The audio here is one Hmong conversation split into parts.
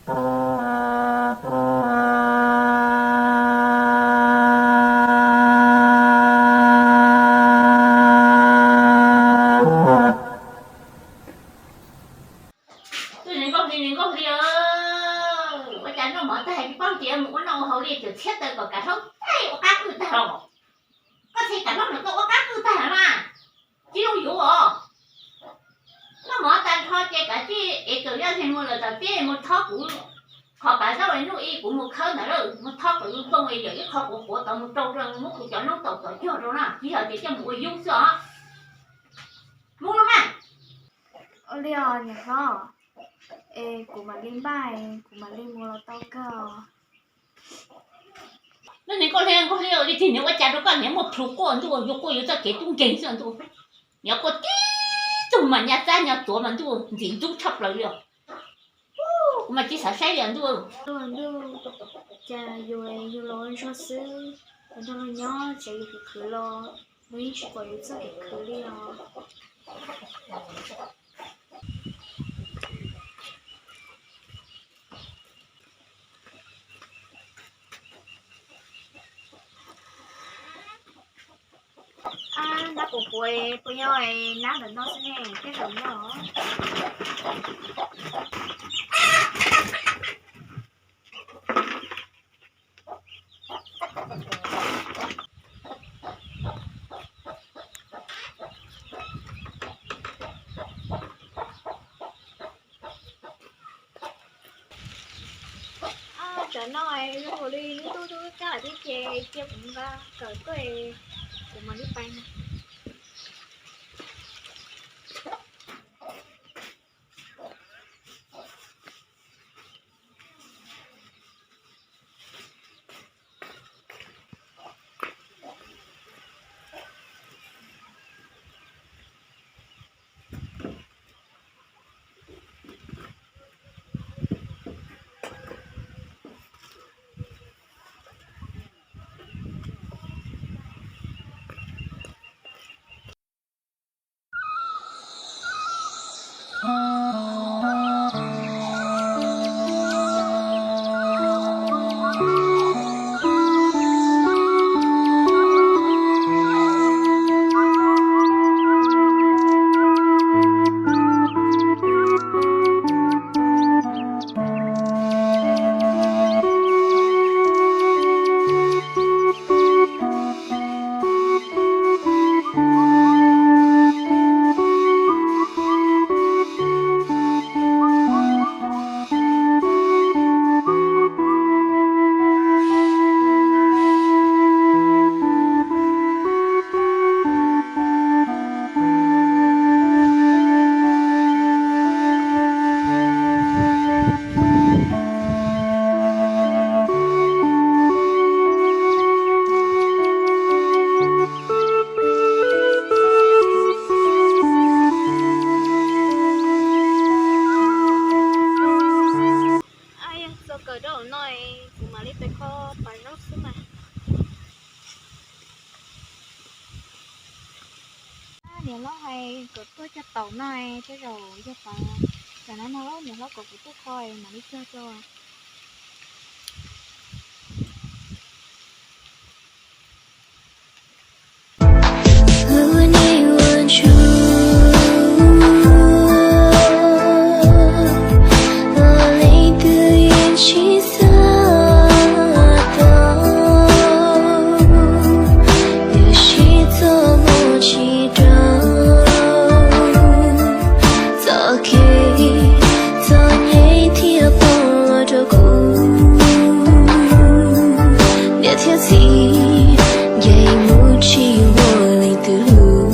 Tus niag nkauj hli, niag nkauj hli, ua cas noj mov tag tsis paub tias mus ua noj ua haus li, txawm txhiab taws kom kav hlaub tag ua qab qwj tag los. Koj txhais kav hlaub no koj ua qab qwj tag los mas, tsis zoo yuav os. Noj mov tag nrho ces kav tsij ev kawm yoj lig mus lawm tom teb mus thob kuv qhov pav zaub es nub ib kuv mus khawb ntawd lawm, mus thob kom lub nplooj es yawm ib qho quav quav tod mus rau rau muab kuv cov noob taum tom cog rau na, tsis yog tias coj mus ua yub xwb os. Mus los mas. Ua li os niam hlob, es kuv mam li npaj, kuv mam li mus los tau kawg os. Lub niag nkauj hli, nkauj hli, ua li tig niag ua cas rau koj niag muaj plhu quaj ntuj, yuav quaj yuav txoj kev tub nkeeg xwb ntuj. Niag quaj tib tug mas nyab txab nyab txuav mas ntuj ntxim ntxub tshaj plaws li os. Kuv mas tsis xav saib li os ntuj. Ntuj, cas yus, yus los ua ntsuag xwb, ua ntsuag los nyob tsev yus khwv khwv los, nws yeej tsis pom yus txoj kev khwv li os. Ab, nab puas puav, puas nyob nab ntawm no xwb ne, tej zaum nyob. Tsam no zoo nkaus li lub ntuj twb kab lawm thiab ces cia kuv nqa kawm tuaj, kuv mam li pais. Txog kawm rau no, kuv mam li pem kho pas zaub xwb mas. Niam hlob hais kom tuaj cog taum no, tej zaum yog pas, tam no no niam hlob kom kuv tuaj kho mam li cog rau. Txoj kev txom nyem thiaj pom los rau kuv, niam thiab txiv nce mus tsis muaj leej twg hlub.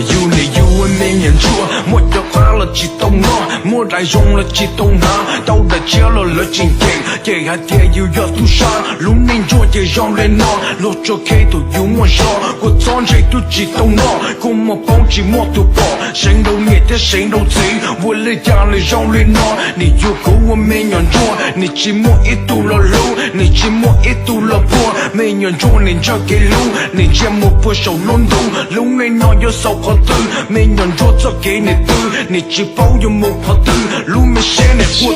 Yus niam yus ua me nyuam ntsuag muaj cov qab los Tsis tau noj, muaj daim zoo los tsis tau hnav, tau daim tshiab los lawv tsis ncees, ces hais tias yus yog tub sab. Lub neej ntsuag ces zoo li no, luag tso khej thaum yus muaj zog, kua txob ntse twb tsis tau noj, kua muag poob tsis muaj tus pom, seev rau niam thiab seev rau txiv, ua li cas li zoo li no, nim yug kuv ua me nyuam ntsuag, nim tsis muaj ib tug los hlub, nim tsis muaj ib tug los puag, me nyuam ntsuag nim ntshaw kev hlub, nim ntsia mus puag saum lub ntuj, lub neej no yuav xaus qhov twg, me nyuam ntsuag txoj kev nim twg, nim tsis paub yuav mus qhov twg, lub me siab nim quaj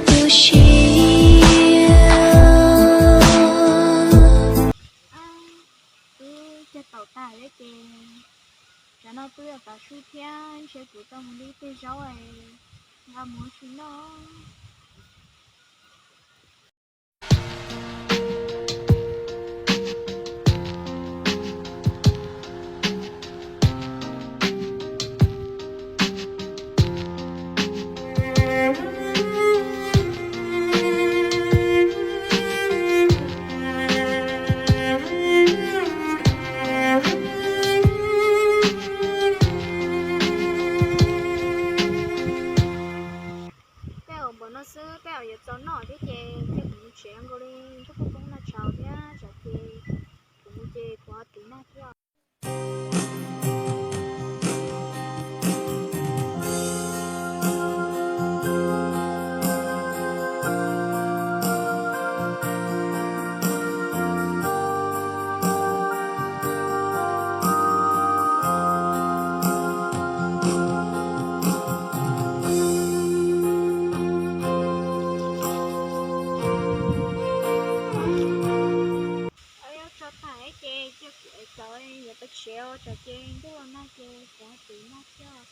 twj ywm. Twb cog taum tag lawm ces tsam no twb yuav tav su thiab, ntshe kuv tau mus de tej zaub nqa mus ua si noj. Tej zaum npaum no xwb tej zaum yuav txaus noj thiab ces kuv mus tsev nkaus li, ntuj kuj poob noj tshauv thiab tsam ces kuv mus ces kuv ho tiv nag thiab. Tso tag ces cia kuv ev cov yuav peb tsev os, tsam ces ntuj los nag ces kuv ho tiv nag thiab.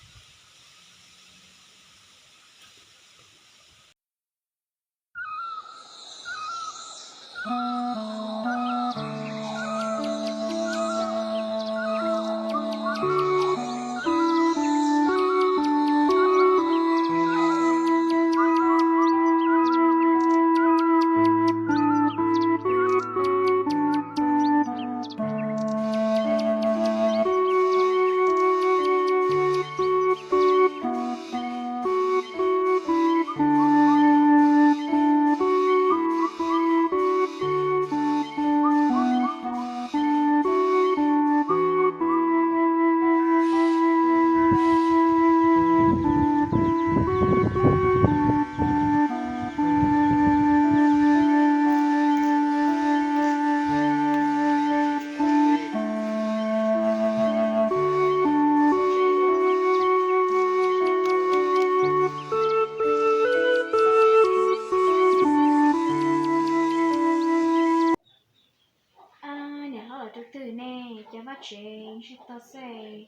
Niam hlob los rau twg ne? Cas vaj tsev ntshe to xwb.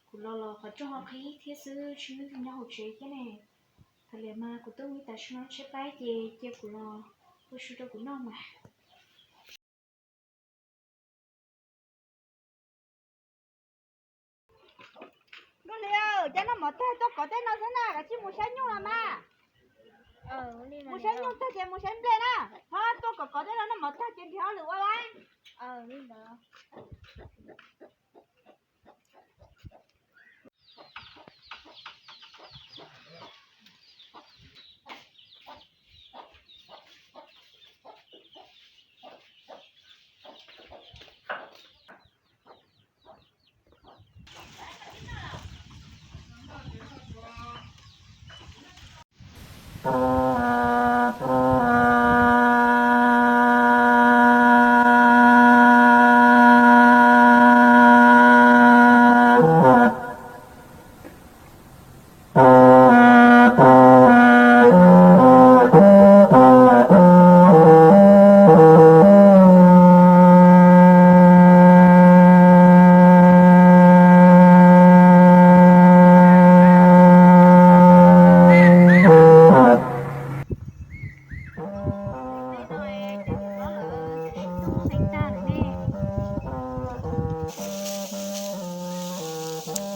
Kuv los los qhov rooj ho qhib thiab xwb, tsis muaj leej twg nyob hauv tsev thiab ne. Thaum liam mas kuv twb mus ib tag su no tshaib plab ces cia kuv los ua su rau kuv noj mas. Nkauj Hli, cas noj mov tag tuaj kov teb no xwb na, kav tsij mus saib nyuj los mas. Mus saib nyuj tag ces mus saib nplej na. Ho tuaj kov kov teb no, noj mov tag ces nrhiav hauj lwm ua lawm.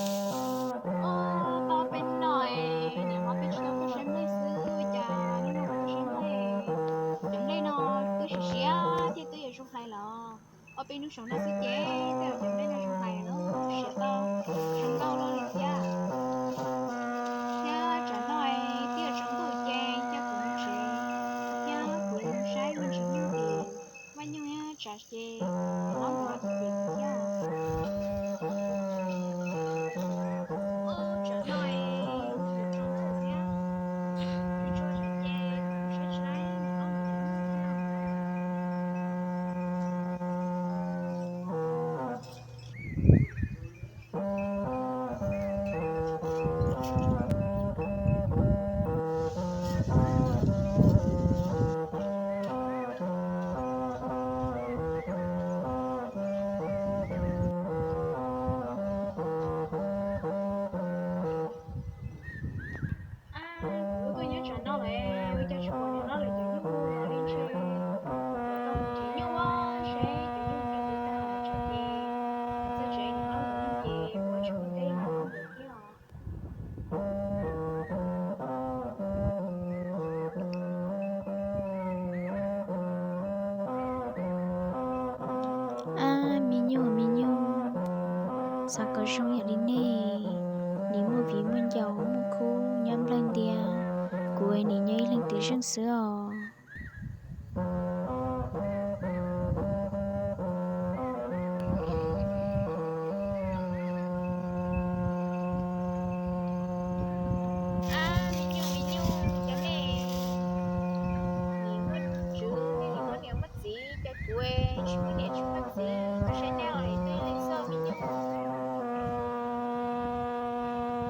Tau peb hnub no, niam hlob peb tsis tau tuaj saib nplej xwb, cas hnub no kuv tuaj saib nplej. Cov nplej no twb siav siav thiab twb yuav zoo hlais los. Ob peb hnub saum no xwb ces tej zaum cov nplej no zoo hlais lawm, siav tau zoo nkauj loj li thiab. Kuv tuaj nyob tsam no lawm, ua cas tsis pom niam hlob lawv cov nyuj li ntshe. Kuv tau mus nrhiav nyuj seb cov nyuj rau kuv tag tsam ces txog tsev niam hlob mus ces kuv tsis ua teb los mus thiab os. Ab, me nyuam, me nyuam, xav kom zoo yam li nej, nim muaj viv muaj ncaus muaj khub nyob nplawg ntias, kuv nim nyob ib leeg tiam zeej xwb os. Ab, me nyuam, me nyuam, cov nej nim muaj tswv, nej nim muaj niam muaj txiv, cas kuv tsis muaj niam tsis muaj txiv, koj saib nej ua li twb li xwb me nyuam.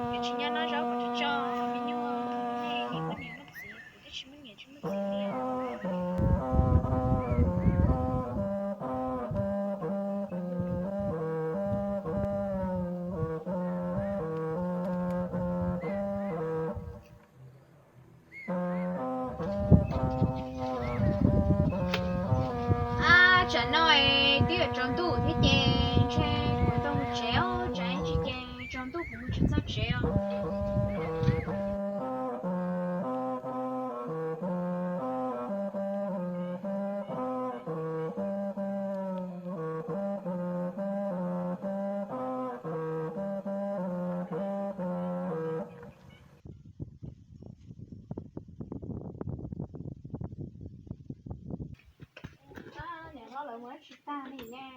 Yuav tsis nyob noj zaub kom tso tso, me nyuam, nej nim muaj niam muaj txiv, kuv twb tsis muaj niam tsis muaj txiv li. Ab, tsam no es twb yuav tsaus ntuj thiab ces ntshe kuv tau mus tsev os, tsam ib ntsis ces tsaus ntuj kuv mus tsis txog tsev os. Niam hlob lawv mus dab tsi tag li ne?